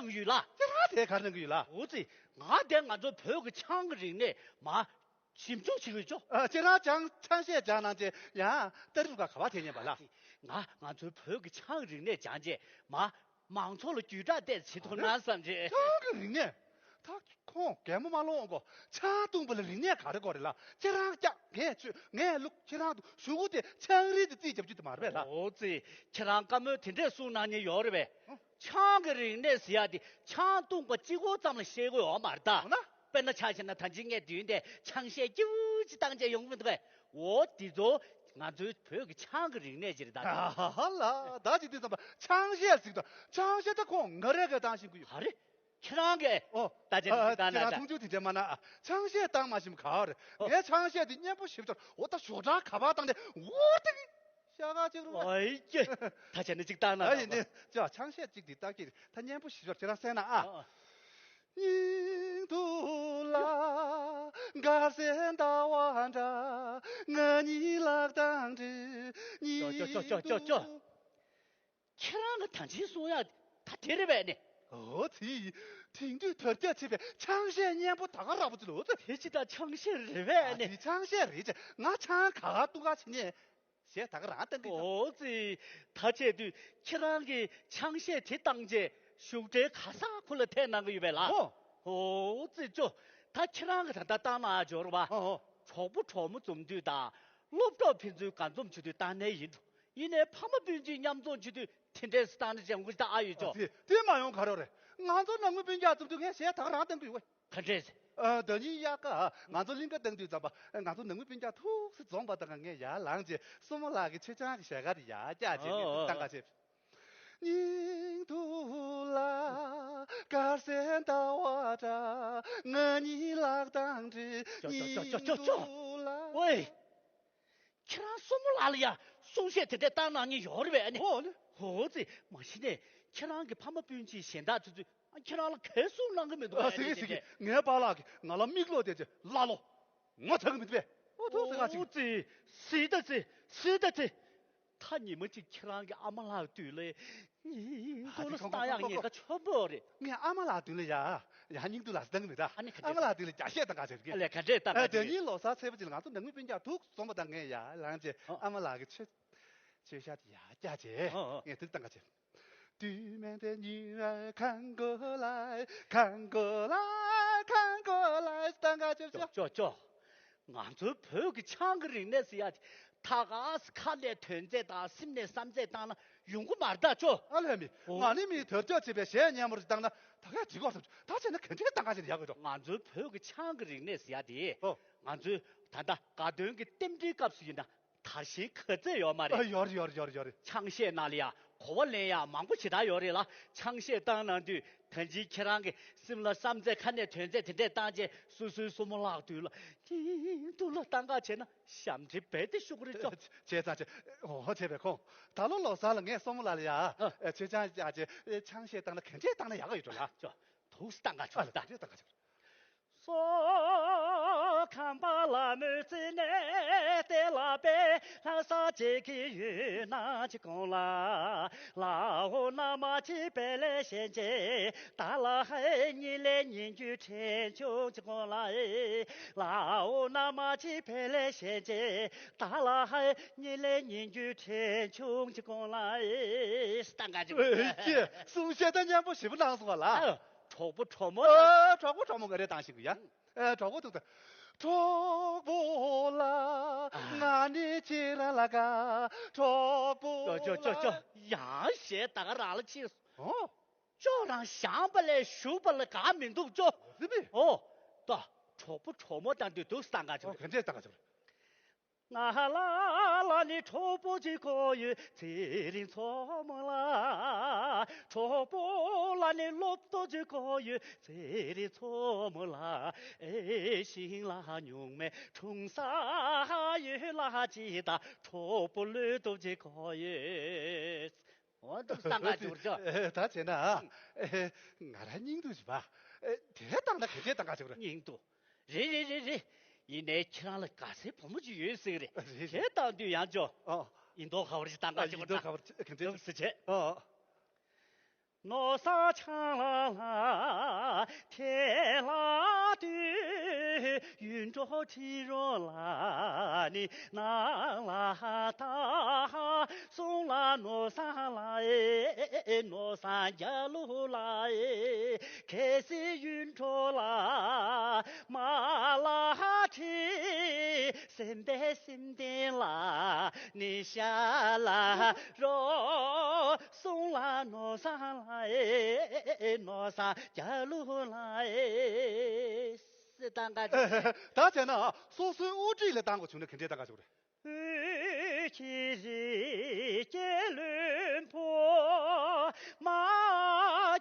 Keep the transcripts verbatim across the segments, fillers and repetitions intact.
ཡོད་ལ། ཁྱེད་རང་དེ་ག་རེ་གནང་གི་ཡོད་ལ། འོ་ཙི། ང་དེ་ང་ཚོའི་བོད་ཀྱི་ཆང་གི་རིག་གནས་མ་ཞིབ་འཇུག་བྱེད་ཀྱི་ཡོད་ཅོ། ཨ། ཁྱེད་རང་ཅང་ཆང་གཞས་སྦྱང་གནང་བྱས་ཡང་ཏ་རི་རུ་ཀ་ག་བ་དེ་ཉན་པ་ལ། ང་ང་ཚོའི་བོད་ཀྱི་ཆང་གི་རིག་གནས་སྦྱང་བྱས་མ་མང་ཚོགས་ལ་བརྒྱུད་བསྒྲགས་ཏོག་ཙམ་བྱེད་ཐུབ་ན་བསམ་བྱས། ཆང་གི་རིག་གནས། ད་ཁོང་གད་མོ་མ་ལོང་གོ། ཆང་བཏུང་བ་ལ་རིག་གནས་ག་རེ་དགོས་རེད་ལ། ཁྱེད་རང་སྐྱག་ངས་བཅོས་ངས་བླུག་ཁྱེད་རང་དུ་གཞུག་གུ་དེ་ཆང་རིལ་དེ་རྩིས་རྒྱབ་རྒྱུ་དེ་མ་རེད་པས་ལ། འོ་ཙི། ཁྱེད་རང་བཀའ་མོལ་དེ་འདྲས་གསུང་གནང་མཁན་ཡོད་རེད་པས། ཨ། ཆང་གི་རིག་གནས་ཟེར་ཡ་དེ་ཆང་བཏུང་བ་གཅིག་པོ་ཙམ་ལ་བཤད་དགོས་ཡོད་མ་རེད་ད། འོ་ན། དཔེར་ན་ཆ་བཞག་ན་ད་ཅི་ངས་མདུན་དེ་ཆང་གཞས་སྐྱིད་པོ་ཅིག་བཏང་བྱས་ཡོང་གི་མི་འདུག་གས། འོ་དེ་ཚོ་ང་ཚོའི་བོད་ཀྱི་ཆང་གི་རིག་གནས་ཅིག་རེད་ད། ཧ་ཧ་ལ། ད་ཅི་དུས་ཙམ་པ་ཆང་གཞས་ཟིག་དང་ཆང་གཞས་ད་ཁོང་ང་རས་ག་བཏང་ཤེས་ཀྱི་ཡོད། ཧ་རེ། ཁྱེད་རང་གིས། ཨོ། ད་ཅི་ཨ། ད་ཅི་ད་ན་ད། མཐོང་ཆུང་དེ་འདྲ་མ་ན་ཨ། ཆང་གཞས་བཏང་མ་ཤེས་མ་ག་རེ། ཨོ། ངས་ཆང་གཞས་དེ་སྙན་པོ་ཞིབ་ཅར་འོ་ད་ཞོ་དྲག་ག་པར་བཏང་ནས་འོ་དེ་གི་ཤ་ག་ཅིག་རུ། ཨོ་ཡེ། ད་ཅི་ནི་ཅིག་བཏང་ན་ཨ། ད་ཡིན་ནི་ཅོ་ཆང་གཞས་ཅིག་དེ་ད་ཀྱི་ད་སྙན་པོ་ཞིབ་ཅར་ཁྱེད་རང་གསན་ན་ཨ། ཨོ། སྙིང་དུ་ལ་དགའ་སའི་ཟླ་བ་འདྲ། ང་གཉིས་ལག་གདང་སྦྲེལ། ཅོ་ཅོ་ཅོ་ཅོ་ཅོ། སྙིང་དུ། ཁྱེད་རང་གི་ད་ཅི་གསུང་ཡག་ད་དེ་རེད་པས་ནི། ཨོ་ཙི། དེང་དུས་དར་རྒྱས་ཆེ་བའི་ཆང་གཞས་སྙན་པོ་ད་ག་རག་པོ་ཅི་ལོ་ཙི། དེ་ཅི་ད་ཆང་གཞས་རེད་པས་ཨ་ནི། དེ་ཆང་གཞས་རེད་ཅེ། ང་ཆང་ག་ག་བཏུང་ག་ཕྱིན་ནས་གཞས་ད་ག་རང་བཏང་གི་ཡོད། ཨོ་ཙི། ད་བྱས་དུས་ཁྱེད་རང་གིས་ཆང་གཞས་དེ་བཏང་རྗེས་བཞུགས་གྲལ་ག་ས་ཁུལ་ལ་ཐད་གནང་གི་ཡོད་པས་ལ། ཨོ། ཨོ་ཙི་ཅོ། ད་ཁྱེད་རང་གིས་ད་ལྟ་བཏང་ན་འབྱོར་བ། ཨོ་ཨོ། གྲོགས་པོ་གྲོགས་མོ་འཛོམས་དུས་དང་སློབ་གྲོགས་ཕན་ཚུན་དགའ་འཛོམས་བྱེད་དུས་བཏང་ནའི་ཡིན་འགྲོ། ཡིན་ནའི་ཕ་མ་སྤུན་མཆེད་མཉམ་འཛོམས་བྱེད་དུས་དེ་འདྲས་སུ་བཏང་ན་ཅང་གུ་ཞིག་ད་ཨ་ཡོད་ཅོ། ཨ་ཙི། དེ་མ་ཡོང་ག་རོ་རེད། ང་ཚོ་ནང་མི་སྤུན་ཀྱག་འཛོམས་དུས་ངས་གཞས་ད་ག་རང་བཏང་གི་ཡོད། ག་འདྲས། ཨ། ཟླ་ཉིན་དབྱར་ཁ་ང་ཚོ་གླིང་ཁ་བཏང་དུས་ཙམ་པ་ང་ཚོ་ནང་མི་སྤུན་ཀྱག་ཐུགས་སུ་འཛོམས་པ་དང་ངས་ཡར་ལངས་རྗེས་སྲུ་མོ་ལགས་ཀྱི་ཆོས་ཆང་གི་ཞལ་ཁ་དེ་ཡར་བཀྱག་རྗེས་ཨོ། ངས་འདུག་བཏང་ག་བྱས། སྙིང་དུ་ལ་དགའ་སའི་ཟླ་བ་འདྲ། ང་གཉིས་ལག་གདང་སྦྲེལ། ཅོ་ཅོ་ཅོ་ཅོ་ཅོ་ཅོ། སྙིང་དུ་ལ། ཨོའི། ཁྱེད་རང་སྲུ་མོ་ལགས་ལ་ཡ་གསུང་བཤད་དེ་འདྲས་བཏང་གནང་མཁན་ཡོད་རེད་པས་ཨ་ནི། ཨོ་ལེ། ཨོ་ཙི། མ་གཞི་ནས་ཁྱེད་རང་གི་ཕ་མ་སྤུན་མཆེད་གཞན་དག་ཚོ་ཚོས་ཨ་ཁྱེད་རང་ལ་ག་རེ་གསུང་གནང་གི་མི་འདུག་ཨ་ཟེར་གི་ཟེར་གི། ངའི་པཱ་ལགས་ཀྱིས་ང་ལ་མིག་ལོག་བལྟས་རྗེས་ཀླ་ལོ། ངོ་ཚ་གི་མི་འདུག་པས། ཨོ་ཐུགས་ཟེར་ག་ཅིག་ཨོ་ཙི། སྲིད་ད་ཙི། སྲིད་ད་ཙི། ད་ཉི་མ་གཅིག་ཁྱེད་རང་གི་ཨ་མ་ལགས་དུས་ལ་ཉིན་ཨ་དུ་ལ་ཁོང་ཁོང་སྟ་ཡག་ཁོང་ཉེན་ཁ་ཆེན་པོ་རེད། ངས་ཨ་མ་ལགས་དུས་ལ་ཡ་ཡ་སྙིང་སྡུག་ལ་སྟངས་མི་ད། ཨ་ནི་ག་འདྲས། ཨ་མ་ལགས་དུས་ལ་རྒྱ་བཤད་བཏང་ག་ཟེར་གི། ཨ་ལས་ག་འདྲས་བཏང་ག་ཨ་དེ་ཟེར་གི། ཉིན་ལོ་གསར་ཚེས་པ་གཅིག་ལ་ང་ཚོ་ནང་མི་སྤུན་ཀྱག་ཐུགས་འཛོམས་པ་དང་ངས་ཡར་ལངས་རྗེས་ཨ་མ་ལགས་ཀྱི་ཆོས་ཆོས་ཞག་དེ་ཡར་བཀྱག་རྗེས་ཨ་ཨ་ངས་ཐུགས་བཏང་ག་བྱས། དུས་མེད་དེ་ཉིན་ཨ་ཁང་གོ་ལ་ཁང་གོ་ལ་ཁང་གོ་ལ་བཏང་ག་བྱས། ཅོ་ཅོ་ཅོ། ང་ཚོའི་བོད་ཀྱི་ཆང་གི་རིག་གནས་ཟེར་ཡ་དེ་ད་ག་ས་ཁ་ནས་ཐོན་རྫས་དང་སེམས་ནས་བསམ་རྫས་བཏང་ན་ཡོང་གི་མ་རེད་ད་ཅོ། ཨ་ལས་མི་ཨོ། ང་ནི་མི་དར་ལྕོག་བྱེད་པའི་གཞས་སྙན་མོ་རེ་བཏང་ན་ད་གས་འགྲིག་གོ་བསམ། ད་བྱས་ན་ག་འདྲས་བཏང་ག་བྱས་ན་ཡག་གི་ཅོ། ང་ཚོའི་བོད་ཀྱི་ཆང་གི་རིག་གནས་ཟེར་ཡ་དེ་ཨོ། ང་ཚོའི་ད་ལྟ་དགའ་སྟོན་གྱི་རྟེན་འབྲེལ་སྐབས་སུ་ཡིན་ན་དར་ཞིང་ག་ཚད་ཡོད་མ་ཨ་རེད། ཡོད་རེད་ཡོད་རེད་ཡོད་རེད། ཆང་གཞས་ནང་ལ་ཡ་གོ་བ་ལེན་ཡ་མང་པོ་ཞེ་དྲག་ཡོད་རེད་ལ། ཆང་གཞས་བཏང་གནང་དུས་ད་ཅི་ཁྱེད་རང་གི་སེམས་ལ་བསམ་རྫས་ཁ་ནས་ཐོན་རྫས་དེ་འདྲས་བཏང་རྗེས་སོ་སོའི་སྲུ་མོ་ལགས་དུས་ལ་ཉིན་དུ་ལ་བཏང་ག་བྱས་ན་ཞབས་འདྲེན་རྦད་དེ་ཤོག་གི་རེད་ཅོ། བྱས་ཙང་བྱས། ཨོ་བྱས་པས་ཁོང་ད་ལོ་ལོ་གསར་ལ་ངས་སྲུ་མོ་ལགས་ལ་ཡ་ཨ། ཆོས་ཆང་བཅག་རྗེས་ཆང་གཞས་བཏང་ན་ག་འདྲས་བཏང་ན་ཡག་ག་ཡོད་འགྲོ་ལ་ཅོ། ཐུགས་སུ་བཏང་ག་ཅོ། ཨ་ད་ག་འདྲས་བཏང་ག་ཅོ། སོ་ཁམས་པ་ལ་མོས་བརྩིས་ནས་དེ་ལ་པའི་ལྷ་ས་བྱེད་ཀྱི་ཡོད་ན་ཅི་གོང་ལ། ལའོ་ན་མ་ཅི་པེ་ལེ་ཞེན་ཅེ་ད་ལ་ཧའི་ཉི་ལེ་ཉིན་རྒྱུ་ཕྲན་ཆུང་ཅི་གོང་ལ། ལའོ་ན་མ་ཅི་པེ་ལེ་ཞེན་ཅེ་ད་ལ་ཧའི་ཉི་ལེ་ཉིན་རྒྱུ་ཕྲན་ཆུང་ཅི་གོང་ལ། སྟ་ག་ཅི་གོང་ལ། གསུང་བཤད་ད་སྙན་པོ་ཞེ་པོ་གནང་སོང་བ་ལ། ཨ། གྲོགས་པོ་གྲོགས་མོ། ཨ། གྲོགས་པོ་གྲོགས་མོ་ང་རེ་བཏང་ཤིག་ཡ། ཨ། གྲོགས་པོ་ཐུག་ད། གྲོགས་པོ་ལ། ང་ནི་ཅི་ར་ལ་ག་གྲོགས་པོ་ལ། ཅོ་ཅོ་ཅོ་ཅོ། ཡང་གཞས་ད་ག་རང་ལ་ཕྱིན་སོང་། ཨོ། ཅོ་རང་བཞེངས་པ་ལས་བཞུགས་པ་ལ་དགའ་མི་འདུག་ཅོ། ཨོ་ཟི་མི། ཨོ། ད་གྲོགས་པོ་གྲོགས་མོ་དང་དུས་དུས་སང་ག་ཅོ། ཨོ་ག་འདྲས་སང་ག་ཅོ། ང་ལ་ལ་ནི་གྲོགས་པོ་ཅིག་དགོས་ཡོད་ཚེ་རིང་མཚོ་མོ་ལ། གྲོགས་པོ་ལ་ནི་སློབ་དོ་ཅིག་དགོས་ཡོད་ཚེ་རིང་མཚོ་མོ་ལ། ཨེ་ཤིང་ལ་ཉུང་མའི་འཁྲུངས་ས་ཡོད་ལ་ཅི་ད་གྲོགས་པོ་བློས་གཏོང་ཅིག་དགོས་ཡོད། འོ་འདུག་སྟངས་ཀ་འཇུར་ཅོ། ད་བྱས་ན་ཨ། ང་རང་སྙིང་སྡུག་བྱེད་པ། དེ་བཏང་ན་ག་འདྲས་བཏང་ག་བྱེད་པ་རེད། སྙིང་སྡུག་རེད་རེད་རེད་རེད། ཡིན་ནའི་ཁྱེད་རང་ལ་དགའ་སའི་བུ་མོ་ཅིག་ཡོད་ཟེར་གི་རེད། རེད་རེད། དེ་བཏང་དུས་ཡང་ཅོ། ཨོ། ཡིན་མདོག་ཁ་བར་ཅིག་བཏང་ག་ཨ་བྱེད་པ་ཡིན་མདོག་ཁ་བར་ཅིག་ག་འདྲས་འདུག་ཟེར་བྱས། ཨོ། ནོར་བཟང་ཆང་ལ་ལ་ཐེ་ལ་དུ་ཡུན་གྲོགས་ཁྲི་རོ་ལ་ནི་ནང་ལ་ད་གསུང་ལ་ནོར་བཟང་ལ་ཨེ་ནོར་བཟང་རྒྱ་ལུ་ལ་ཨེ་གལ་སྲིད་ཡུན་གྲོགས་ལ་མ་ལ་ཁྲི་སེམས་པའི་སེམས་ལྡན་ལ་ནི་ཤ་ལ་རོ། གསུང་ལ་ནོར་བཟང་ལ་ཨེ་ནོར་བཟང་རྒྱ་ལུ་ལ་ཨེ། སི་ཏང་ག་ཅིག་ད་བྱས་ན་སོ་སོའི་དབུ་ཁྲིད་ལ་བཏང་དགོས་བྱུང་ན་ག་འདྲས་བཏང་ག་བྱུང་རེད། དབུས་ཀྱི་རི་སྐྱེས་བློན་པོ་མ་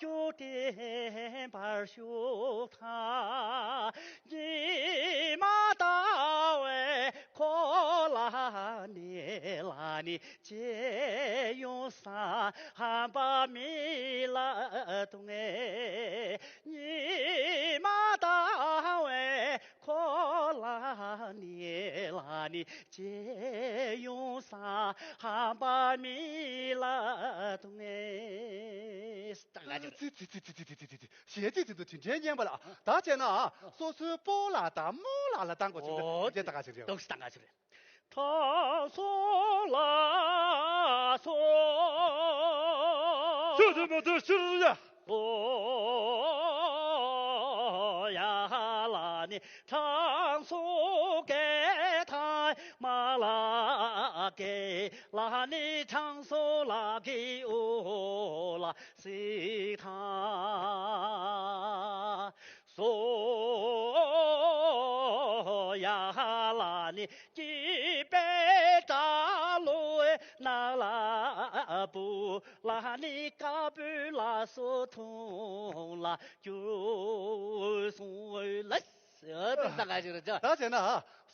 གྱུར་བརྟན་པར་བཞུགས་དང་། ཉི་མ་ཟླ་བའི་འཁོར་ལ་ནི་ལ་ནི་ཅི་ཡོང་ས་ཧམ་པ་མི་ལ་དུང་ངེ། ཉི་མ་ཟླ་བའི་འཁོར་ལ་ནི་ལ་ནི་ཅི་ཡོང་ས་ཧམ་པ་མི་ལ་དུང་ངེ། ད་ག་ཅིག་ཙི་ཙི་ཙི་ཙི་ཙི་ཙི་ཙི་ཙི་ཞེས་ཅིག་ཙི་ཙི་དྲིན་ཅན་སྙན་པ་ལ་ད་བྱས་ན་སོ་སོའི་སྤོ་ལགས་དང་རྨོ་ལགས་ལ་བཏང་དགོས་བྱུང་ན་ཨོ་དེ་ད་ག་ཞིག་རེད། ཏོག་ཙམ་ད་ག་ཞིག་རེད། དྲང་སྲོང་ལ་སོགས། ཤོད་དུ་མ་དུ་ཤིར་ཡ། ལོ་ཡ་ལ་ནི་དྲང་སྲོང་གི་ཐང་མ་ལ་གི་ལ་ནི་དྲང་སྲོང་ལ་གི་འོ་ལ་སི་ཐང་། སོ་ཡ་ལ་ནི་སྐྱིད་པའི་དྲ་ལོའི་ནང་ལ་བུ་ལ་ནི་དཀར་པོའི་ལ་སོ་ཐུང་ལ་གྱུར་སོང་ལ། ཨ་དེ་ལྟ་ག་ཞིག་རེད་ཅོ། ད་བྱས་ན་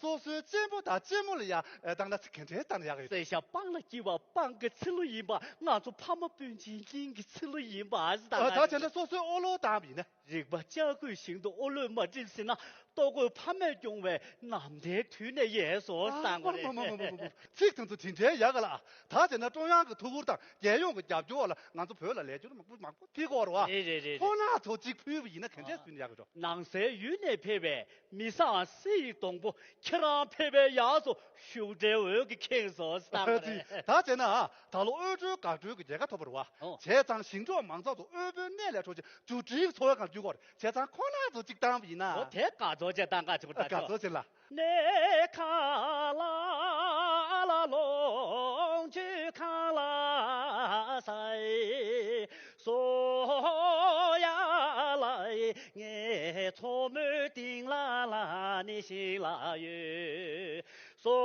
སོ་སོའི་གཅེན་པོ་དང་གཅེན་མོ་ལ་ཡ་བཏང་ན་ཚིག་ག་འདྲས་བཏང་ན་ཡག་གི་ཡོད། བསད་ཤ་སྤང་ལ་སྐྱིད་པ་སྤང་གི་ཚི་ལུ་ཡིན་པ། ང་ཚོ་ཕ་མ་སྤུན་མཆེད་སྙིང་གི་ཚི་ལུ་ཡིན་པ་ཨ་ཟི་ད་ད་བྱས་ན་སོ་སོའི་ཨོ་ལོ་བཏང་བ་ཡིན་ན། རིག་པ་ལྕགས་སྐུད་བཞིན་དུ་ཨོ་ལོས་མ་བསྒྲིབས་ཟིན་ན་ལྟོ་གོས་ཕ་མས་སྐྱོང་བའི་ནམ་ཟླའི་དུས་ནས་ཡལ་སོང་བཏང་དགོས་རེད། ཚིག་དེ་ཚོ་དྲིན་ཆེན་ཡག་ག་ལ། ད་བྱས་ན་ཀྲུང་དབྱང་གི་ཐུགས་ཁུར་དང་རྒྱལ་ཡོངས་ཀྱི་རྒྱབ་སྐྱོར་ལ་ང་ཚོ་བོད་ལ་ལས་འཆར་མང་པོ་མང་པོ་ཕུལ་དགོས་རེད་བ། རེད་རེད་རེད། ཁོ་ན་ཚོ་གཅིག་ཕུལ་བ་ཡིན་ན་ག་འདྲས་ཟིན་ཡག་གི་འགྲོ། ནང་སའི་ཡུལ་ནས་ཕེབས་པའི་མི་བཟང་སི་ཡི་སྡོང་པོ་ཁྱེད་རང་ཕེབས་པའི་ཡག་སོ་ཤུགས་འདྲའི་འོད་ཀྱིས་ཁེངས་སོ་བཏང་བ་རེད། ད་བྱས་ན་ད་ལོ་དབུལ་སྒྲོལ་འགག་སྒྲོལ་གྱི་རྒྱལ་ཁ་ཐོབ་པ་རེད་བ། ཨོ། བྱས་ཙང་ཞིང་འབྲོག་མང་ཚོགས་ཚོ་དབུལ་པོའི་གནས་ལས་སྲོག་ཅིག་རྒྱུ་འབྲས་ཀྱི་འཚོ་བའི་སྒང་བསྒྱུར་དགོས་རེད། བྱས་ཙང་ཁོ་ན་ཚོ་གཅིག་བཏང་བ་ཡིན་ན། ཨོ་དེ་དགའ་ཚོར་བྱས་བཏང་ག་ཆུ་བུར་ད་དགའ་ཚོར་བྱས་ལ། གནས་ཁ་ལ་ལ་ལོངས་སྤྱོད་ཁ་ལ་ས་ཡི་སོ་ཡ་ལ་ཡི་ངའི་མཚོ་མོའི་གཏིང་ལ་ལ་ནི་ཞིང་ལ་ཡོད། སོ་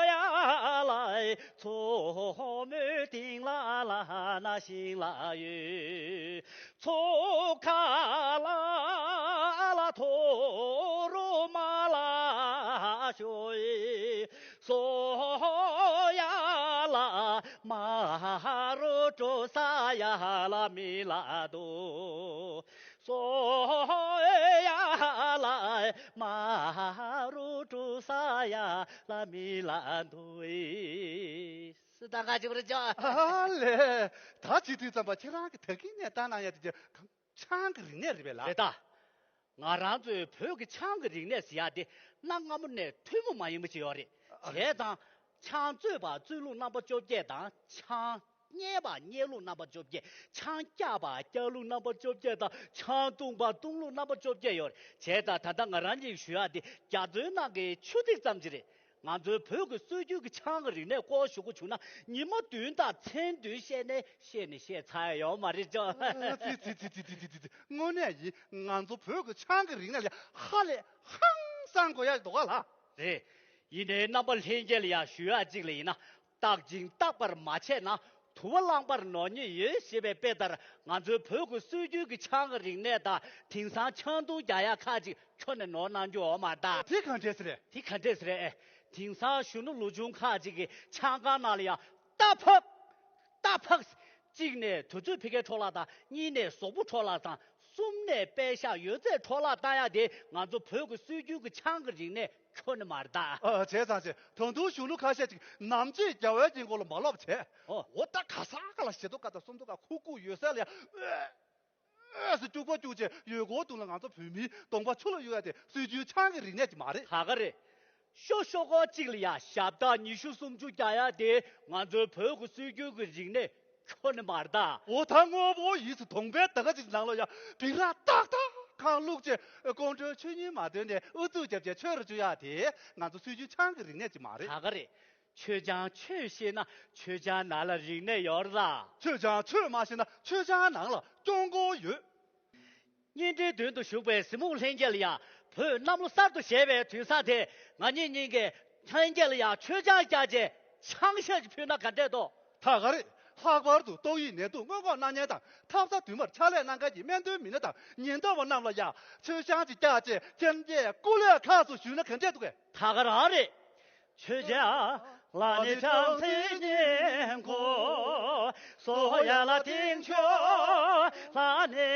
ཡ་ལ་ཡི་མཚོ་མོའི་གཏིང་ལ་ལ་ན་ཞིང་ལ་ཡོད། མཚོ་ཁ་ལ་ལ་ཐོ་རོ་མ་ལ་ཤོ་ཡི། སོ་ཡ་ལ་མ་རོ་ཏྲོ་ས་ཡ་ལ་མི་ལ་དོ། སོ་ཡ་ལ་མ་རོ་ཏྲོ་ས་ཡ་ལ་མི་ལ་དོ་ཡི། སི་ཏང་ག་ཅིག་རེད་ཅོ། ཨ་ལས། ད་བྱེད་དུས་ཙམ་པ་ཁྱེད་རང་གི་ད་གིན་ནས་བཏང་གནང་ཡ་དེ་ཆང་གི་རིག་གནས་རེད་པས་ལ། རེད་ད། ང་རང་ཚོའི་བོད་ཀྱི་ཆང་གི་རིག་གནས་ཟེར་ཡ་དེ་གནའ་སྔ་མོ་ནས་ཐུན་མོང་མ་ཡིན་པ་ཅིག་ཡོད་རེད། ཨ། བྱས་ཙང་ཆང་བཙོས་པ་བཙོས་ལུགས་རྣམ་པ་བཅོ་བརྒྱད་དང་ཆང་བསྙལ་བ་བསྙལ་ལུགས་རྣམ་པ་བཅོ་བརྒྱད། ཆང་བཀྱག་པ་བཀྱག་ལུགས་རྣམ་པ་བཅོ་བརྒྱད་དང་ཆང་བཏུང་པ་བཏུང་ལུགས་རྣམ་པ་བཅོ་བརྒྱད་ཡོད་རེད། བྱས་ཙང་ད་ལྟ་ང་རང་གཉིས་ཞུ་ཡ་དེ་རྒྱ་མཚོའི་ནང་གི་ཆུ་ཐིགས་ཙམ་ཅིག་རེད། ང་ཚོའི་བོད་ཀྱི་སྲོལ་རྒྱུན་གྱི་ཆང་གི་རིག་གནས་སྐོར་ཞུ་དགོས་བྱུང་ན་ཉི་མ་བདུན་དང་མཚན་བདུན་བཤད་ནས་བཤད་ནས་བཤད་ཚར་ཡ་ཡོད་མ་རེད་ཅོ། ཨ་ཙི་ཙི་ཙི། དངོས་གནས་ཡིན། ང་ཚོ་བོད་ཀྱི་ཆང་གི་རིག་གནས་ལ་ཧ་ལས་ཧང་སང་དགོས་ཡ་འདུག་ག་ལ། རེད། ཡིན་ནའི་རྣམ་པ་ལྷན་རྒྱས་ལ་ཡང་ཞུ་ཡ་གཅིག་ལ་ཡིན་ན། བརྟག་ཅིང་བརྟག་པར་མ་བྱས་ན། དུ་བ་བླངས་པར་ནོར་ཉེས་ཡོད་ཞེས་པའི་དཔེ་ལྟར་ང་ཚོའི་བོད་ཀྱི་སྲོལ་རྒྱུན་གྱི་ཆང་གི་རིག་གནས་དང་དེང་སང་ཆང་འཐུང་རྒྱག་ཡ་ཁག་ཅིག་ཁྱོན་ནས་ནོར་གནང་རྒྱུ་ཡོད་མ་རེད་ད། དེ་ག་འདྲས་རེད། དེ་ག་འདྲས་རེད། དེང་སང་གཞོན་ནུ་ལོ་ཆུང་ཁག་ཅིག་གིས་ཆང་ཁང་ནང་ལ་ཡང་རྟ་ཕབ། རྟ་ཕབ། གཅིག་ནས་དུས་ཚོད་ཕ་གིའི་འཕྲོ་བརླག་དང་། གཉིས་ནས་གཟུགས་པོ་འཕྲོ་བརླག་དང་། གསུམ་ནས་པད་ཤག་ཡོད་ཚད་འཕྲོ་བརླག་བཏང་ཡ་དེ་ང་ཚོ་བོད་ཀྱི་སྲོལ་རྒྱུན་གྱི་ཆང་གི་རིག་གནས་ཁྱོན་ནས་མ་རེད་ད། ཨ། བྱས་ཙང་བྱས། ད་དུང་གཞོན་ནུ་ཁ་ཤས་ཅིག་ནམ་ཕྱེད་རྒྱལ་བའི་དཀྱིལ་འཁོར་ལ་མ་ལོབས་བྱས། ཨོ། འོ་ད་ག་ས་ག་ལ་ཞེ་ཏོག་ཀ་དང་སུམ་ཏོག་ཀ་ཁུག་ཁུག་ཡོད་ས་ལ་ཡ། ཨོ། ཨོ་ཟེར་སྐྱུག་པ་སྐྱུག་བྱས་ཡོད་སྐོར་དུ་ལ་ང་ཚོ་བོད་མིའི་གདོང་པ་ཆུ་ལ་གཡུག་ཡ་དེ་སྲོལ་རྒྱུན་ཆང་གི་རིག་གནས་ཅིག་མ་རེད། ད་ག་རེད། ཤོ་ཤོ་སྐོར་གཅིག་ལ་ཡ་ཞབས་བཏགས་ཉི་ཤུ་སུམ་ཅུ་རྒྱག་ཡ་དེ་ང་ཚོའི་བོད་ཀྱི་སྲོལ་རྒྱུན་གྱི་རིག་གནས་ཁྱོན་ནས་མ་རེད་ད། འོ་ད་དངོས་པོ་ཡིད་སུ་དོང་པའི་ད་ག་ཅིག་ནང་ལ་ཡ་བིང་ར་ཏག་ཏག་ཁང་བླུགས་བྱས་ཀོང་སྤྲུལ་ཆོས་ཉིད་མ་འདོན་ནས་ཨུ་ཚུགས་རྒྱབ་བྱས་ཆོས་རུ་བཅུག་ཡ་དེ་ང་ཚོ་སྲོལ་རྒྱུན་ཆང་གི་རིག་གནས་ཅིག་མ་རེད། ད་ག་རེད། མཆོད་ཆང་མཆོད་ཤེས་ན་མཆོད་ཆང་ནང་ལ་རིག་གནས་ཡོད་རེད་ད། མཆོད་ཆང་མཆོད་མ་ཤེས་ན་མཆོད་ཆང་ནང་ལ་སྐྱོན་ཀོ་ཡོད། བརྙན་འཕྲིན་མདུན་དུ་བཞུགས་པའི་གཟིགས་མོ་ལྷན་རྒྱས་ལ་ཡ། བོད་གནམ་ལོ་གསར་དུ་བཞད་པའི་དུས་བཟང་དེ་ང་གཉིས་གཉིས་ཀས་ལྷན་རྒྱས་ལ་ཡ་མཆོད་ཆང་བཀྱག་བྱས་ཆང་ཤས་ཅིག་ཕུལ་ན་ག་འདྲས་འདུག། ད་ག་རེད། ལྷག་པར་དུ་ཏོག་དབྱིབས་ནད་དུག་སྔོན་འགོག་གནང་མཁན་དང་འཐབ་ས་བདུན་པར་ཕྱག་ལས་གནང་མཁན་གྱི་སྨན་དོན་མི་སྣ་དང་ཉེན་རྟོག་པ་རྣམས་ལ་ཡ་མཆོད་ཆང་ཅིག་བཀྱག་བྱས་ཁྱེད་རྣམས་ཀྱིས་སྐུ་ལས་ཁག་སུ་ཞུས་ན་ག་འདྲས་འདུག་གས། ད་ག་རང་རེད། མཆོད་ཆང་ལ་ནི་བྱང་སེམས་སྙིང་ཁོ། གསོལ་བ་ལ་དེང་མཆོག་ལ་ནི་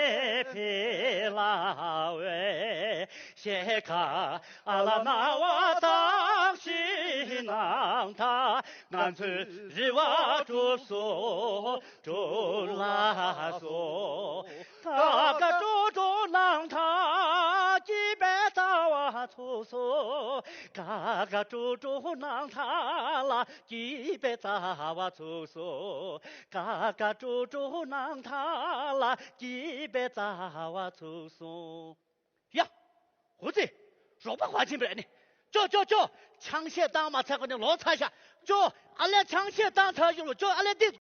ཕེབས་ལ་འོས། ཤེལ་དཀར་ཨ་ལ་སྣང་བ་དག་ཞིག་སྣང་དང་། ང་ཚོའི་རེ་བ་གྲུབ་སོང་། གྲུབ་ལ་སོང་། དགའ་དགའ་སྤྲོ་སྤྲོ་སྣང་དང་སྐྱིད་པའི་རྩ་བ་ཚུགས་སོང་། དགའ་དགའ་སྤྲོ་སྤྲོ་སྣང་དང་ལ་སྐྱིད་པའི་རྩ་བ་ཚུགས་སོང་། དགའ་དགའ་སྤྲོ་སྤྲོ་སྣང་དང་ལ་སྐྱིད་པའི་རྩ་བ་ཚུགས་སོང་། ཡ། ཧུ་ཙི། རོགས་པ་ག་ཕྱིན་པ་རེད་ནི། ཅོ་ཅོ་ཅོ། ཆང་ཤས་བཏང་མ་ཚར་གོང་ནས་ལོག་ཚར་ཤག། ཅོ། ཨ་ལས་ཆང་ཤས་བཏང་ཚར་ཞུ་ལོ། ཅོ་ཨ་ལས་འདི།